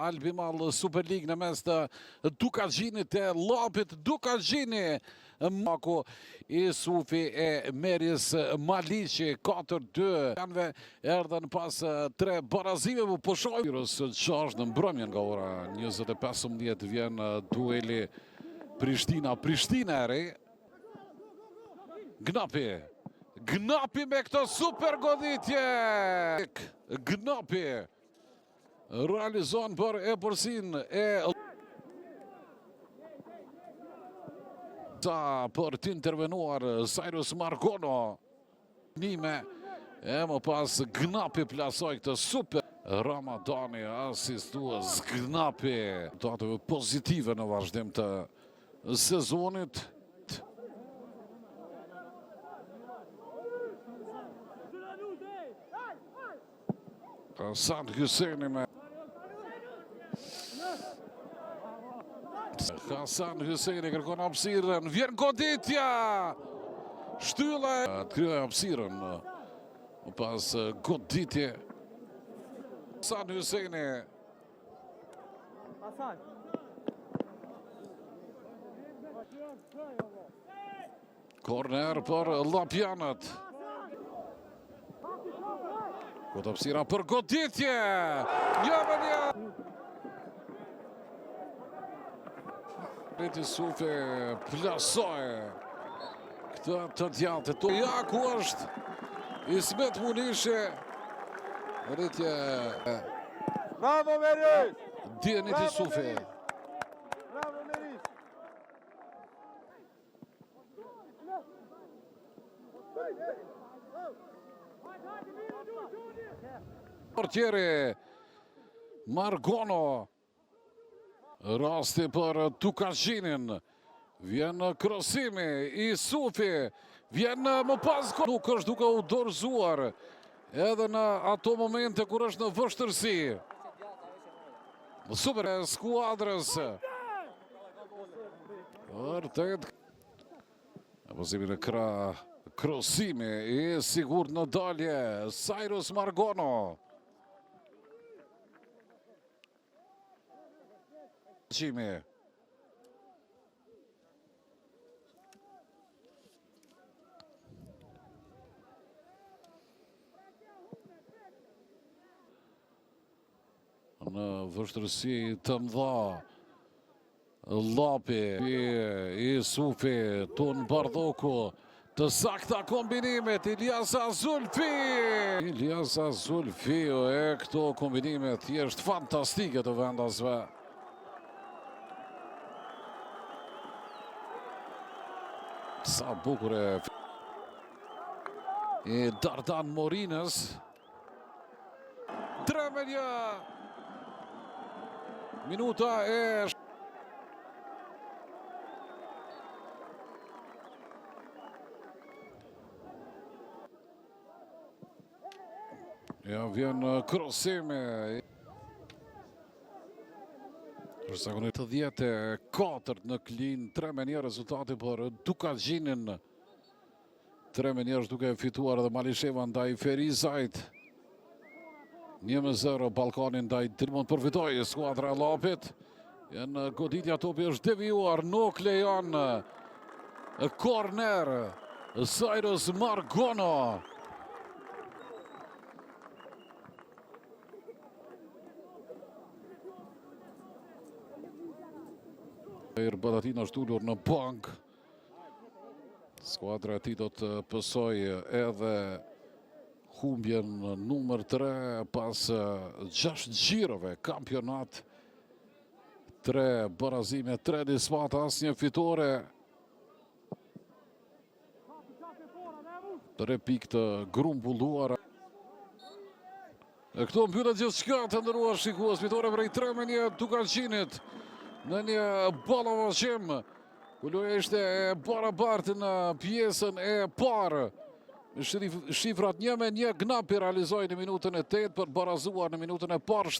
Albimall Superligë në mes të Dukagjinit e Llapit. Dukagjini Maku Isufi e Meris Maliqi 4-2. Janve erdhën pas tre barazime, po pushoj. Rës 6 në mbrëmje nga ora 20:15 vjen dueli Prishtina, Prishtina e re. Gnapi, Gnapi me këtë super goditje! Gnapi realizon për epërsinë e Sa për të intervenuar Cyrus Margono Nime e më pas Gnapi plasoi këtë super Ramadani asistues Gnapi Dateve pozitive në vazhdim të sezonit. Hasan Hyseni me Hasan Hyseni kërkon hapësirën, vjen goditja! Shtylla e të krijojë hapësirën më pas goditje. Hasan Hyseni Korner për Llapjanët. Këtë hapësira për goditje. Një me një. Riti Sufi plasoi këtë të djathtë. Ja ku është Ismet Munishi. Rritje. Bravo Meris! Dienit Isufi. Bravo Meris! Portieri Margono Rasti për Dukagjinin. Vjen krosimi, Isufi, vjen më pas, nuk është duke u dorëzuar edhe në ato momente kur është në vështirësi. Super e skuadrës. Vërtet. Pozimi në krah, krosimi i sigurt në dalje, Cyrus Margono. Qimi. Në vështirësi të mëdha. Llapi, Isufi, Tun Bardhoku, të sakta kombinimet, Iljasa Zulfi! Iljasa Zulfi, e këto kombinime thjesht fantastike të vendasve. Sa bukur e i Dardan Morinës. 3 me 1. Minuta e Ja vjen krosimi. Zakonisht 84 në Klinë, 3 me 1 rezultati për Dukagjinin. 3 me 1 është duke fituar edhe Malisheva ndaj Ferizajt. 1-0 Ballkani ndaj Drimon përfitoi skuadra e Llapit. Vjen goditja topi është devijuar, nuk lejon korner. Cyrus Margono. Batatina është ulur në bankë. Skuadra e tij do të pësojë edhe humbjen numër 3 pas 6 xhirove kampionat 3 barazime, 3 disfata, asnjë fitore 3 pikë të grumbulluara E këtu mbyllet gjithçka të nderuar shikues, fitore prej 3 me 1 Dukagjinit në një ballafaqim ku loja ishte e barabartë në pjesën e parë. Shifrat 1 me 1 Gnapi realizoi në minutën e 8 për barazuar në minutën e parë.